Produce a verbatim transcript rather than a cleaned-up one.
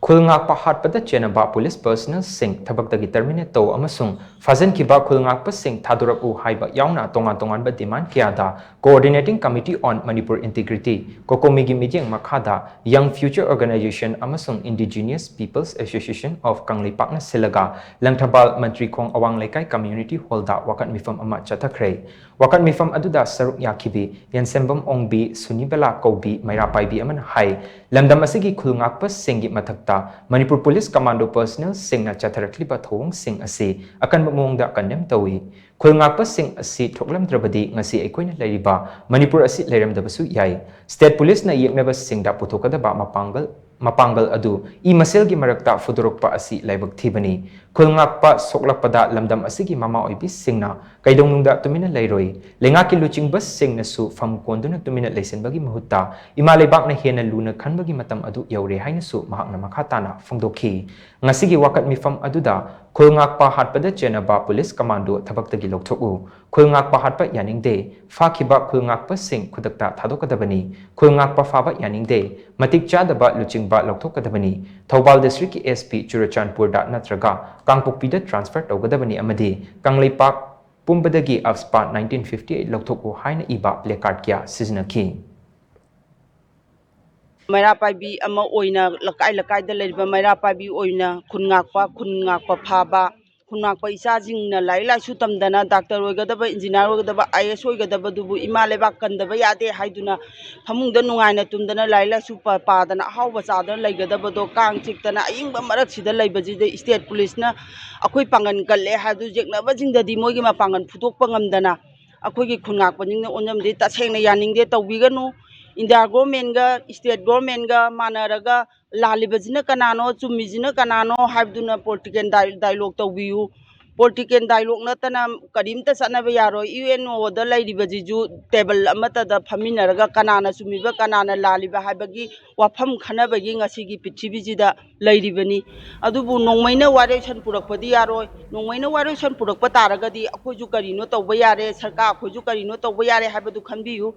ꯈꯨꯜ ꯉꯥꯛꯄ ꯍꯥꯠꯄꯗ ꯆꯦꯟꯅꯕ ꯄꯨꯂꯤꯁ ꯄꯔꯁꯅꯦꯜꯁꯤꯡ ꯊꯕꯛꯇꯒꯤ ꯇꯔꯃꯤꯅꯦꯠ ꯇꯧ ꯑꯃꯁꯨꯡ ꯐꯥꯖꯤꯟꯈꯤꯕ ꯈꯨꯜ ꯉꯥꯛꯄꯁꯤꯡ ꯊꯥꯗꯣꯔꯛꯎ ꯍꯥꯏꯕ ꯌꯥꯎꯅ ꯇꯣꯉꯥꯟ ꯇꯣꯉꯥꯟꯕ ꯗꯤꯃꯥꯟ ꯀꯌꯥꯗ Coordinating Committee on Manipur Integrity, ꯀꯣꯀꯣꯃꯤꯒꯤ ꯃꯤꯠꯌꯦꯡ ꯃꯈꯥꯗ Young Future Organization ꯑꯃꯁꯨꯡ Indigenous Peoples Association of ꯀꯪꯂꯩꯄꯥꯛꯅ ꯁꯤꯜꯂꯒ ꯂꯪꯊꯕꯥꯜ ꯃꯟꯇ꯭ꯔꯤꯈꯣꯡ ꯑꯋꯥꯡ ꯂꯩꯀꯥꯏ ꯀꯝꯃ꯭ꯌꯨꯅꯤꯇꯤ ꯍꯣꯜꯗ ꯋꯥꯀꯠ ꯃꯤꯐꯝ ꯑꯃ ꯆꯠꯊꯈ꯭ꯔꯦ꯫ ꯋꯥꯀꯠ ꯃꯤꯐꯝ ꯑꯗꯨꯗ ꯁꯔꯨꯛ ꯌꯥꯈꯤꯕꯤ ꯌꯦꯟꯁꯦꯝꯕꯝ ꯑꯣꯡꯕꯤ ꯁꯨꯅꯤꯕꯂꯥ ꯀꯧꯕꯤ ꯃꯩꯔꯥ ꯄꯥꯏꯕꯤ ꯑꯃꯅ ꯍꯥꯏ, ꯂꯝꯗꯝ ꯑꯁꯤꯒꯤ ꯈꯨꯜ ꯉꯥꯛꯄꯁꯤꯡꯒꯤ ꯃꯊꯛꯇ ꯃꯅꯤꯄꯨꯔ ꯄꯨꯂꯤꯁ ꯀꯃꯥꯟꯗꯣ ꯄꯔꯁꯅꯦꯜꯁꯤꯡꯅ ꯆꯠꯊꯔꯛꯂꯤꯕ ꯊꯧꯑꯣꯡꯁꯤꯡ ꯑꯁꯤ ꯑꯀꯟꯕ ꯃꯑꯣꯡꯗ ꯀꯟꯗꯦꯝ ꯇꯧꯏ꯫ ꯈꯨꯜ ꯉꯥꯛꯄꯁꯤꯡ ꯑꯁꯤ ꯊꯣꯛꯂꯝꯗ꯭ꯔꯕꯗꯤ ꯉꯁꯤ ꯑꯩꯈꯣꯏꯅ ꯂꯩꯔꯤꯕ ꯃꯅꯤꯄꯨꯔ ꯑꯁꯤ ꯂꯩꯔꯝꯗꯕꯁꯨ ꯌꯥꯏ꯫ ꯁ꯭ꯇꯦꯠ ꯄꯨꯂꯤꯁꯅ ꯌꯦꯛꯅꯕꯁꯤꯡꯗ ꯄꯨꯊꯣꯛꯀꯗꯕ ꯃꯄꯥꯡꯒꯜ, ꯃꯄꯥꯡꯒꯜ ꯑꯗꯨ ꯏ ꯃꯁꯦꯜꯒꯤ ꯃꯔꯛꯇ ꯐꯨꯗꯣꯔꯛꯄ ꯑꯁꯤ ꯂꯥꯏꯕꯛ ꯊꯤꯕꯅꯤ꯫ ꯈꯨꯜ ꯉꯥꯛꯄ ꯁꯣꯛꯂꯛꯄꯗ ꯂꯝꯗꯝ ꯑꯁꯤꯒꯤ ꯃꯃꯥ ꯑꯣꯏꯕꯤꯁꯤꯡꯅ ꯀꯩꯗꯧꯅꯨꯡꯗ ꯇꯨꯃꯤꯟꯅ ꯂꯩꯔꯣꯏ꯫ ꯂꯩꯉꯥꯛꯀꯤ ꯂꯨꯆꯤꯡꯕꯁꯤꯡꯅꯁꯨ ꯐꯝ ꯀꯣꯟꯗꯨꯅ ꯇꯨꯃꯤꯟꯅ ꯂꯩꯁꯤꯟꯕꯒꯤ ꯃꯍꯨꯠꯇ ꯏꯃꯥ ꯂꯩꯕꯥꯛꯅ ꯍꯦꯟꯅ ꯂꯨꯅ ꯈꯟꯕꯒꯤ ꯃꯇꯝ ꯑꯗꯨ ꯌꯧꯔꯦ ꯍꯥꯏꯅꯁꯨ ꯃꯍꯥꯛꯅ ꯃꯈꯥ ꯇꯥꯅ ꯐꯣꯡꯗꯣꯛꯈꯤ꯫ ꯉꯁꯤꯒꯤ ꯋꯥꯀꯠ ꯃꯤꯐꯝ ꯑꯗꯨꯗ ꯈꯨꯜ ꯉꯥꯛꯄ ꯍꯥꯠꯄꯗ ꯆꯦꯟꯅꯕ ꯄꯨꯂꯤꯁ ꯀꯃꯥꯟꯗꯣ ꯊꯕꯛꯇꯒꯤ ꯂꯧꯊꯣꯛꯎ, ꯈꯨꯜ ꯉꯥꯛꯄ ꯍꯥꯠꯄ ꯌꯥꯅꯤꯡꯗꯦ, ꯐꯥꯈꯤꯕ ꯈꯨꯜ ꯉꯥꯛꯄꯁꯤꯡ ꯈꯨꯗꯛꯇ ꯊꯥꯗꯣꯛꯀꯗꯕꯅꯤ, ꯈꯨꯜ ꯉꯥꯛꯄ ꯐꯥꯕ ꯌꯥꯅꯤꯡꯗꯦ, ꯃꯇꯤꯛ ꯆꯥꯗꯕ ꯂꯨꯆꯤꯡꯕ ꯂꯧꯊꯣꯛꯀꯗꯕꯅꯤ, ꯊꯧꯕꯥꯜ ꯗꯤꯁꯇ꯭ꯔꯤꯛꯀꯤ ꯑꯦꯁ ꯄꯤ ꯆꯨꯔꯆꯥꯟꯄꯨꯔꯗ ꯅꯠꯇ꯭ꯔꯒ ꯀꯥꯡꯄꯣꯛꯄꯤꯗ ꯇ꯭ꯔꯥꯟꯁꯐꯔ ꯇꯧꯒꯗꯕꯅꯤ ꯑꯃꯗꯤ ꯀꯪꯂꯩꯄꯥꯛ ꯄꯨꯝꯕꯗꯒꯤ ꯑꯞꯁꯄꯥ ꯅꯥꯏꯟꯇꯤꯟ ꯐꯤꯐꯇꯤ ꯑꯩꯠ ꯂꯧꯊꯣꯛꯎ ꯍꯥꯏꯅ ꯏꯕ ꯄ꯭ꯂꯦꯀꯥꯔꯗ ꯀꯌꯥ ꯁꯤꯖꯤꯟꯅꯈꯤ꯫ ꯃꯩꯔꯥ ꯄꯥꯏꯕꯤ ꯑꯃ ꯑꯣꯏꯅ ꯂꯩꯀꯥꯏ ꯂꯩꯀꯥꯏꯗ ꯂꯩꯔꯤꯕ ꯃꯩꯔꯥ ꯄꯥꯏꯕꯤ ꯑꯣꯏꯅ ꯈꯨꯟ ꯉꯥꯛꯄ, ꯈꯨꯟ ꯉꯥꯛꯄ ꯐꯥꯕ, ꯈꯨꯟ ꯉꯥꯛꯄ ꯏꯆꯥꯁꯤꯡꯅ ꯂꯥꯏꯔꯤꯛ ꯂꯥꯏꯁꯨ ꯇꯝꯗꯅ ꯗꯥꯛꯇꯔ ꯑꯣꯏꯒꯗꯕ, ꯏꯟꯖꯤꯅꯤꯌꯥꯔ ꯑꯣꯏꯒꯗꯕ, ꯑꯥꯏ ꯑꯦꯁ ꯑꯣꯏꯒꯗꯕꯗꯨꯕꯨ ꯏꯃꯥ ꯂꯩꯕꯥꯛ ꯀꯟꯗꯕ ꯌꯥꯗꯦ ꯍꯥꯏꯗꯨꯅ ꯐꯃꯨꯡꯗ ꯅꯨꯡꯉꯥꯏꯅ ꯇꯨꯝꯗꯅ ꯂꯥꯏꯔꯤꯛ ꯂꯥꯏꯁꯨ ꯄ-, ꯄꯥꯗꯅ ꯑꯍꯥꯎꯕ ꯆꯥꯗꯅ ꯂꯩꯒꯗꯕꯗꯣ ꯀꯥꯡ ꯆꯤꯛꯇꯅ ꯑꯏꯪꯕ ꯃꯔꯛꯁꯤꯗ ꯂꯩꯕꯁꯤꯗ ꯏꯁꯇꯦꯠ ꯄꯨꯂꯤꯁꯅ ꯑꯩꯈꯣꯏ ꯄꯥꯡꯒꯜ ꯀꯜꯂꯦ ꯍꯥꯏꯕꯗꯨ ꯌꯦꯛꯅꯕꯁꯤꯡꯗꯗꯤ ꯃꯣꯏꯒꯤ ꯃꯄꯥꯡꯒꯜ ꯐꯨꯗꯣꯛꯄ ꯉꯝꯗꯅ ꯑꯩꯈꯣꯏꯒꯤ ꯈꯨꯟ ꯉꯥꯛꯄꯁꯤꯡꯅ ꯑꯣꯟꯁꯤꯟꯕꯗꯤ ꯇꯁꯦꯡꯅ ꯌꯥꯅꯤꯡꯗꯦ, ꯇꯧꯕꯤꯒꯅꯨ꯫ ꯏꯟꯗꯤꯌꯥ ꯒꯣꯔꯃꯦꯟꯒ ꯏꯁꯇꯦꯠ ꯒꯣꯔꯃꯦꯟꯒ ꯃꯥꯟꯅꯔꯒ ꯂꯥꯜꯂꯤꯕꯁꯤꯅ ꯀꯅꯥꯅꯣ, ꯆꯨꯝꯃꯤꯁꯤꯅ ꯀꯅꯥꯅꯣ ꯍꯥꯏꯕꯗꯨꯅ ꯄꯣꯂꯤꯇꯤꯀꯦꯜ ꯗꯥꯏ-, ꯗꯥꯏꯂꯣꯒ ꯇꯧꯕꯤꯌꯨ꯫ ꯄꯣꯂꯤꯇꯤꯀꯦꯜ ꯗꯥꯏꯂꯣꯒ ꯅꯠꯇꯅ ꯀꯔꯤꯝꯇ ꯆꯠꯅꯕ ꯌꯥꯔꯣꯏ꯫ ꯌꯨ ꯑꯦꯟ ꯑꯣꯗ ꯂꯩꯔꯤꯕꯁꯤꯁꯨ ꯇꯦꯕꯜ ꯑꯃꯠꯇꯗ ꯐꯝꯃꯤꯟꯅꯔꯒ ꯀꯅꯥꯅ ꯆꯨꯝꯃꯤꯕ, ꯀꯅꯥꯅ ꯂꯥꯜꯂꯤꯕ ꯍꯥꯏꯕꯒꯤ ꯋꯥꯐꯝ ꯈꯟꯅꯕꯒꯤ ꯉꯁꯤꯒꯤ ꯄ꯭ꯔꯤꯊꯤꯕꯤꯁꯤꯗ ꯂꯩꯔꯤꯕꯅꯤ꯫ ꯑꯗꯨꯕꯨ ꯅꯣꯡꯃꯩꯅ ꯋꯥꯔꯦꯁꯟ ꯄꯨꯔꯛꯄꯗꯤ ꯌꯥꯔꯣꯏ꯫ ꯅꯣꯡꯃꯩꯅ ꯋꯥꯔꯦꯁꯟ ꯄꯨꯔꯛꯄ ꯇꯥꯔꯒꯗꯤ ꯑꯩꯈꯣꯏꯁꯨ ꯀꯔꯤꯅꯣ ꯇꯧꯕ ꯌꯥꯔꯦ, ꯁꯔꯀꯥꯔ ꯑꯩꯈꯣꯏꯁꯨ ꯀꯔꯤꯅꯣ ꯇꯧꯕ ꯌꯥꯔꯦ ꯍꯥꯏꯕꯗꯨ ꯈꯟꯕꯤꯌꯨ꯫